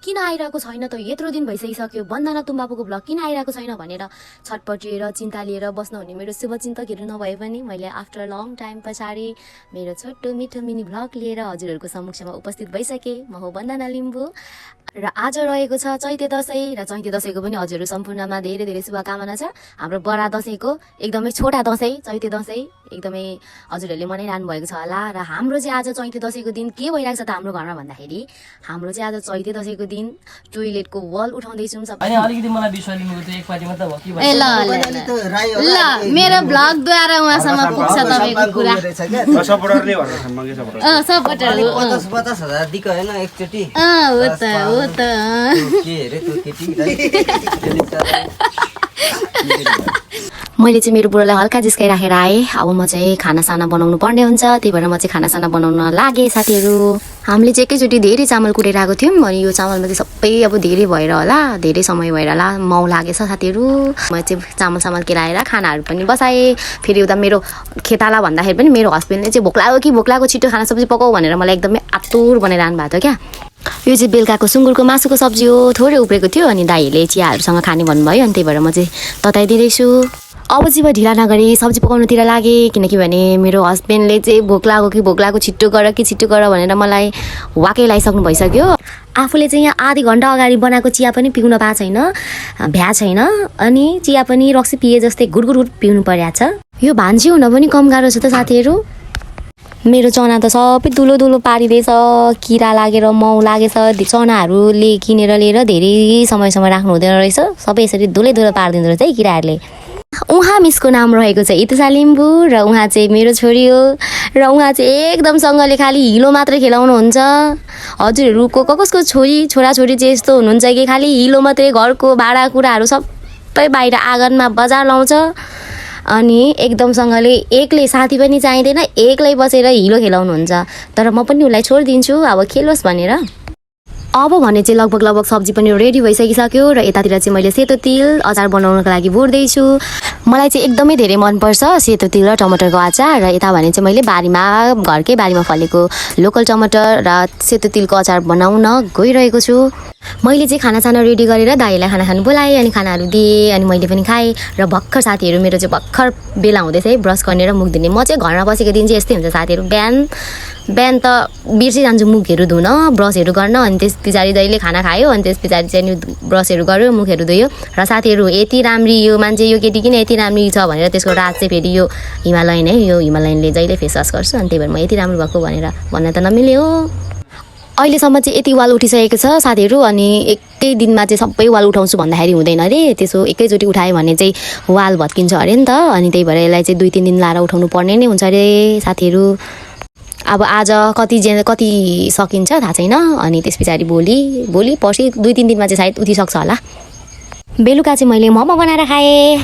किन आइरहेको छैन त यत्रो दिन भइसकिसक्यो वन्दना तुम्बापुको ब्लग किन आइरहेको छैन भनेर छटपटिएर चिन्ता लिएर बस्नुहुने मेरो शुभचिन्तकहरू नभए पनि मैले आफ्टर लङ टाइम पछाडि मेरो छोटो मिठो मिनी ब्लग लिएर हजुरहरूको समक्षमा उपस्थित भइसकेँ। म हो वन्दना लिम्बू र आज रहेको छ चैते दशैं र चैते दशैंको पनि हजुरहरू सम्पूर्णमा धेरै धेरै शुभकामना छ। हाम्रो बडा दशैंको एकदमै छोटा दशैं चैते दशैं एकदमै हजुरहरूले मनाइरहनु भएको छ होला। र हाम्रो चाहिँ आज चैते दशैंको दिन के भइरहेको छ त हाम्रो घरमा भन्दाखेरि हाम्रो चाहिँ आज चैते दशैंको दिन टोइलेटको वल उठाउँदैछौँ सबै। अनि अलिकति मलाई विश्वास लिनुको चाहिँ एक पार्टी मात्र हो कि ए ल मेरो ब्लग द्वारा उहाँसम्म पुग्छ तपाईको कुरा सपोर्टरले भन्न सम्म के सपोर्टर सपोर्टर 50,000 दिको हैन एकचोटी हो त के रे त्यो केटी मैले चाहिँ मेरो बुढालाई हल्का जिस्काइराखेर आएँ। अब म चाहिँ खानासाना बनाउनु पर्ने हुन्छ, त्यही भएर म चाहिँ खानासाना बनाउन लागेँ। साथीहरू हामीले चाहिँ एकैचोटि धेरै चामल कुटेर आएको थियौँ अनि यो चामलमा चाहिँ सबै अब धेरै भएर होला, धेरै समय भएर होला माउ लागेछ साथीहरू। म चाहिँ चामल केलाएर खानाहरू पनि बसाएँ। फेरि उता मेरो खेताला भन्दाखेरि पनि मेरो हस्बेन्डले चाहिँ भोक लाग्यो छिटो खाना सब्जी पकाऊ भनेर मलाई एकदमै आतुर बनाइरहनु भएको थियो क्या। यो चाहिँ बेलुकाको सुँगुरको मासुको सब्जी हो, थोरै उब्रेको थियो अनि दाइहरूले चियाहरूसँग खाने भन्नुभयो अनि त्यही भएर म चाहिँ तताइदिँदैछु। अब चाहिँ ढिला नगरी सब्जी पकाउनुतिर लागेँ किनकि भने मेरो हस्बेन्डले चाहिँ भोक लाग्यो छिट्टो गर भनेर मलाई वाकै लगाइसक्नु भइसक्यो। आफूले चाहिँ यहाँ आधी घन्टा अगाडि बनाएको चिया पनि पिउन पाएको छैन, भ्या छैन अनि चिया पनि रक्सी पिए जस्तै गुडगुड पिउनु परिरहेको छ। यो भान्जी हुन पनि कम गाह्रो छ त साथीहरू। मेरो चना त सबै दुलो पारिदिएछ, किरा लागेर माउ लागेछ। चनाहरूले किनेर लिएर धेरै समयसम्म राख्नु हुँदैन रहेछ, सबै यसरी दुलै पारिदिँदो रहेछ है किराहरूले। उहाँ मिसको नाम रहेको छ इतुसा लिम्बू र उहाँ चाहिँ मेरो छोरी हो र उहाँ चाहिँ एकदमसँगले खालि हिलो मात्रै खेलाउनुहुन्छ। हजुरहरूको कसको छोराछोरी चाहिँ यस्तो हुनुहुन्छ कि खालि हिलो मात्रै, घरको भाँडाकुँडाहरू सबै बाहिर आँगनमा बजार लाउँछ अनि एकदमसँगले एक्लै साथी पनि चाहिँदैन, एक्लै बसेर हिलो खेलाउनुहुन्छ। तर म पनि उसलाई छोडिदिन्छु अब खेलोस् भनेर। अब भने चाहिँ लगभग सब्जी पनि रेडी भइसकिसक्यो र यतातिर चाहिँ मैले सेतो तिल अचार बनाउनको लागि भुट्दैछु। मलाई चाहिँ एकदमै धेरै मनपर्छ सेतो तिल र टमाटरको अचार। र यता भने चाहिँ मैले घरकै बारीमा फलेको लोकल टमाटर र सेतो तिलको अचार बनाउन गइरहेको छु। मैले चाहिँ खानासाना रेडी गरेर दाइलाई खाना खानु बोलाएँ अनि खानाहरू दिएँ अनि मैले पनि खाएँ। र भर्खर साथीहरू मेरो चाहिँ भर्खर बेला हुँदैछ है ब्रस गर्ने र मुख धुने। म चाहिँ घरमा बसेको दिन चाहिँ यस्तै हुन्छ साथीहरू, बिहान त बिर्सिजान्छु मुखहरू धुन ब्रसहरू गर्न अनि त्यस पछाडि दाइले खाना खायो अनि त्यस पछाडि चाहिँ ब्रसहरू गऱ्यो मुखहरू धोयो। र साथीहरू यति राम्री यो मान्छे यो केटी किन यति राम्री छ भनेर त्यसको राज चाहिँ फेरि यो हिमालयन है, यो हिमालयनले जहिले फेस वास गर्छु अनि त्यही भएर म यति राम्रो भएको भनेर भन्न त नमिल्यो। अहिलेसम्म चाहिँ यति वाल उठिसकेको छ साथीहरू अनि एकै दिनमा चाहिँ सबै वाल उठाउँछु भन्दाखेरि हुँदैन अरे, त्यसो एकैचोटि उठायो भने चाहिँ वाल भत्किन्छ अरे नि त अनि त्यही भएर यसलाई चाहिँ 2-3 दिन लाएर उठाउनु पर्ने नै हुन्छ अरे साथीहरू। अब आज कति सकिन्छ थाहा छैन अनि त्यस पछाडि भोलि पर्सि 2-3 दिनमा चाहिँ सायद उठिसक्छ होला। बेलुका चाहिँ मैले मोमो बनाएर खाएँ।